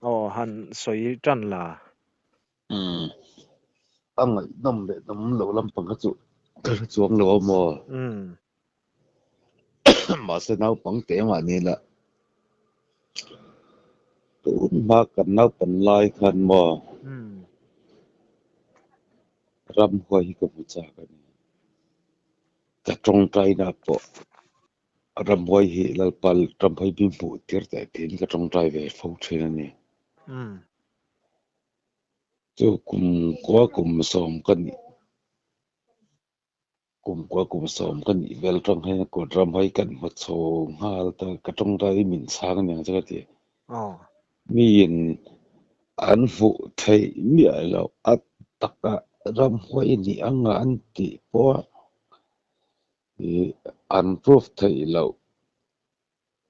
Aw han sawi tan la. Umm a ngaihnawm leh nawm loh lampang kha chu ka hre chuang lo a maw? Umm. Mahse naupang te mahni la tun hma kan naupan lai khan maw? Umm. Ramhuai hi ka hmu chak a ni. Ka tawngtaina pawh ramhuai hi Lalpa ramhuai min hmuh tir teh tiin ka tawngtai ve fo thin a ni. Umm. Chu kum kua kum sawm ka nih kum kua kum sawm ka nih vel tang hian kut ramhuai kan hmu chho nghal ta ka tawngtai hi min chhang aniang chu ka ti. Aw. Miin an hmuh theih miah loh a taka ramhuai nih anga an tih pawh ih an proof theih loh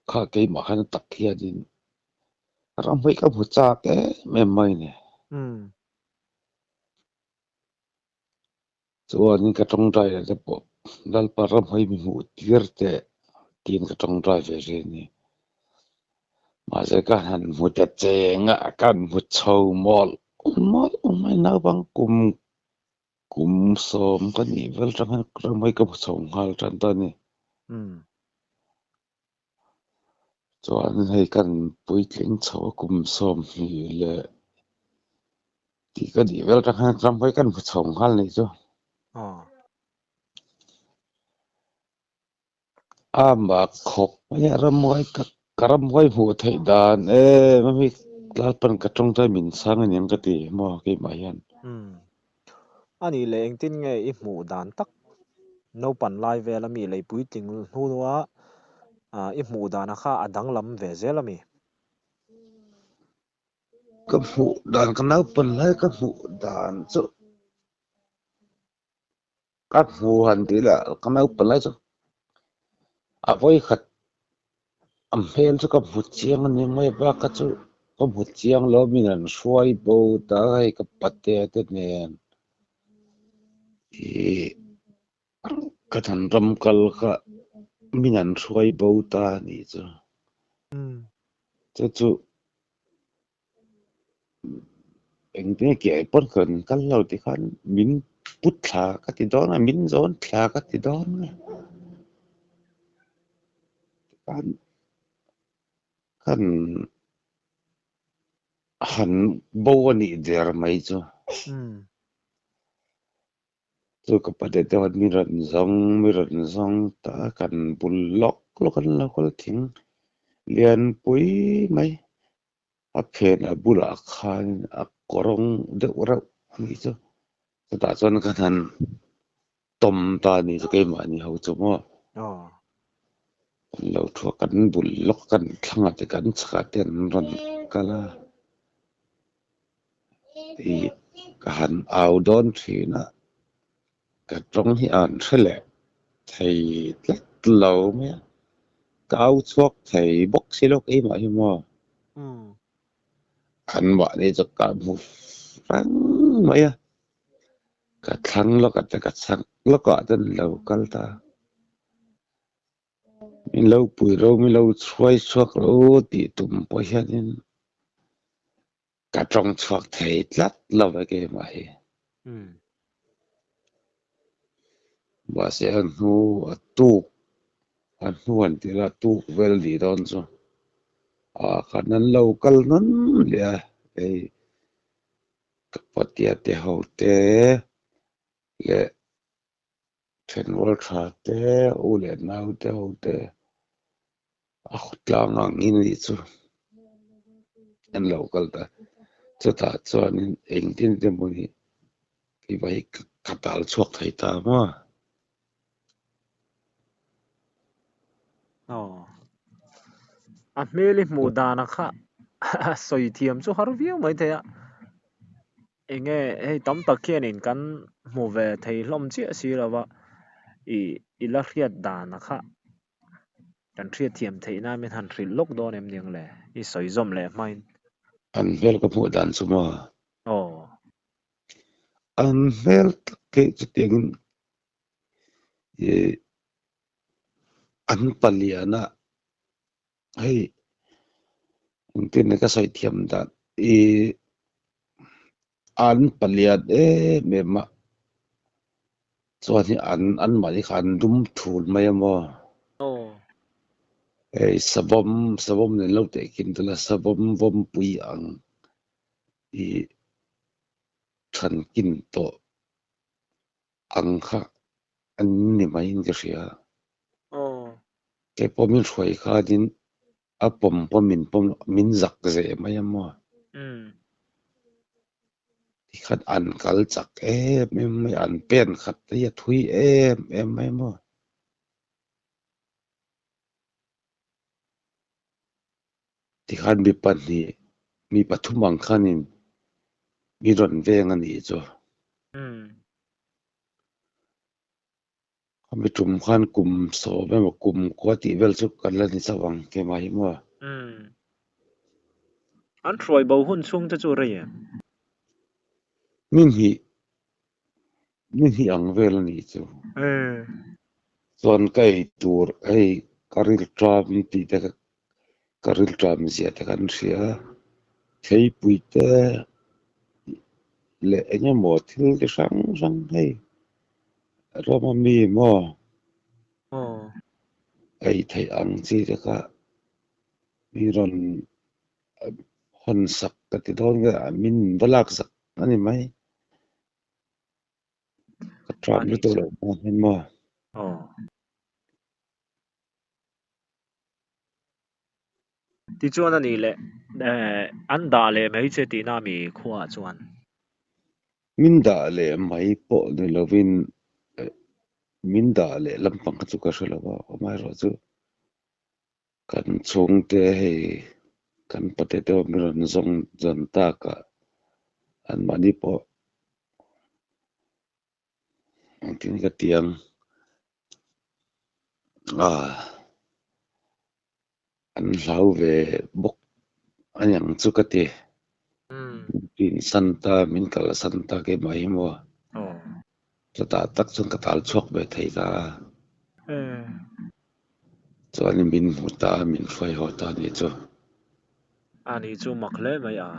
kha keimah khan a tak hianin ramhuai ka hmu chak em em mai a ni. Umm. Chuanin ka tawngtai leh te pawh Lalpa ramhuai mi hmuh tir teh tiin ka tawngtai ve ri a ni. Mahse ka han hmu ta cheng a, ka han hmu chho mawlh mawlh mai naupang kum kum sawm ka nih vel tang hian ramhuai ka hmu chho nghal tan ta a ni. Umm. Chuan hei kan puitling chho a kum 20 leh tih ka nih vel tang hian ramhuai kan hmu chho nghal nih chu. Aw. A mak khawp mai a ramhuai ka ka ramhuai hmuh theih dan em a mi Lalpan ka tawngtai min chhang aniang ka ti maw keimah hian. Umm. A nih leh engtin nge i hmuh dan tak naupan lai vel a mi lei puitling hnua i hmuh dana kha a danglam ve zel a mi? Ka hmuh dan ka naupan lai ka hmuh dan chu ka hmu han tih lah ka naupan lai chu a vawi khat a hmel chu ka hmu chiang a ni mai a bak kha chu ka hmu chiang lo min an hruai bo ta hei ka pate te nen ih ka than ram kal kha min an hruai bo ta a nih chu. Chu chu Engtin nge kiai pawn kan kal lo ti khan min put thla ka ti dawn a, min zawn thla ka ti dawn a. Tikhan khan han bo a nih der mai chu. Chu ka pate te chuan mi rawn zawng mi rawn zawng ta a, kan bul lawk lawk an lo kal thing lianpui mai. A phen a bulah khan a kawrawng deuh reuh a nih chu. Chutah chuan ka han tawm ta a nih chu keimahni ho chu maw. Kan lo thu a, kan bul lawk kan thlangah te kan chhakah te an rawn kal a. Ih ka han au dawn thin a, ka tawng hi a han hre leh thei tlat lo mai a, ka au chhuak thei bawk si lo keimah hi maw. An mahni chu ka hmu reng mai a, ka thlang lawkah te ka chhak lawkah te an lo kal ta. Min lo pui ro, min lo chhuai chhuak ro tih tum pawh hianin ka tawng chhuak thei tlat lo ve keimah hi. Mahse a hnu a tuk a hnu an tih la tuk vel ni dawn chu ah khan an lo kal nawn leh a hei ka patea te ho te leh thenrual tha te u leh nau te ho te a khawtlang angin a nih chu an lo kal ta chutah chuanin engtin te maw ni keimah hi ka tal chhuak thei ta maw. Aw a hmel i hmuh dana kha sawi thiam chu har viau mai thei a. Enge hei tam tak hianin kan hmu ve thei hlawm chiah si lova ih i la hriat dana kha kan hriat thiam theih nan min han hrilh lawk dawn em niang le i sawi zawm leh hmain. An hmel ka hmuh dan chu maw? Aw. An hmel tak hi chutiangin ih an palian a hei engtin nge ka sawi thiam dan. I an palian em em a, chuan hi an anmahni kha an dum thul mai a maw? Aw. Hei savawm savawm nen lo tehkhin tel a, savawm vawmpui ang i thankin tawh ang kha an ni maiin ka hria. Aw. Keipawh min hruai khanin a pawm pawh min pawm lo, min zak zeh mai a maw? Tikhan an kal chak em em mai a, an pen khat te hi a thui em em mai maw? Tikhan mi pahnih, mi pathum ang khanin mi rawn veng a nih chu. Khami tum khan kum sawm emaw kum kua tih vel chu kan la ni chauh ang keimah hi maw? An hruai bo hun chhung te chu rei em? Ni hnih, ni hnih ang vel a nih chu. Chuan ka ei tur hei ka rilṭam tih te kha ka rilṭam zia te kan hria. Theipui te leh eng emaw thil chi hrang hrang hei rama mi maw ei theih ang chi te kha mi rawn hawn sak ka ti dawn nge min va lak sak a ni mai. Ka ṭam lutuk loh hma hian maw. Tichuan a nih leh an dah leh mai che tihna mi khuaah chuan? Min dah leh mai pawh ni lovin min dah leh lampang kha chu ka hre lo a, amaherawh chu kan chhungte hei kan pate te pawh min rawn zawng zawn takah anmahni pawh engtin ka ti ang ah an hlau ve bawk a niang chu ka ti. Min san ta, min kal san ta keimah hi maw? Chutah tak chuan ka tal chhuak ve thei ta a. Chuanin min hmu ta a, min hruai haw ta a nih chu. A nih chu mak hle mai a.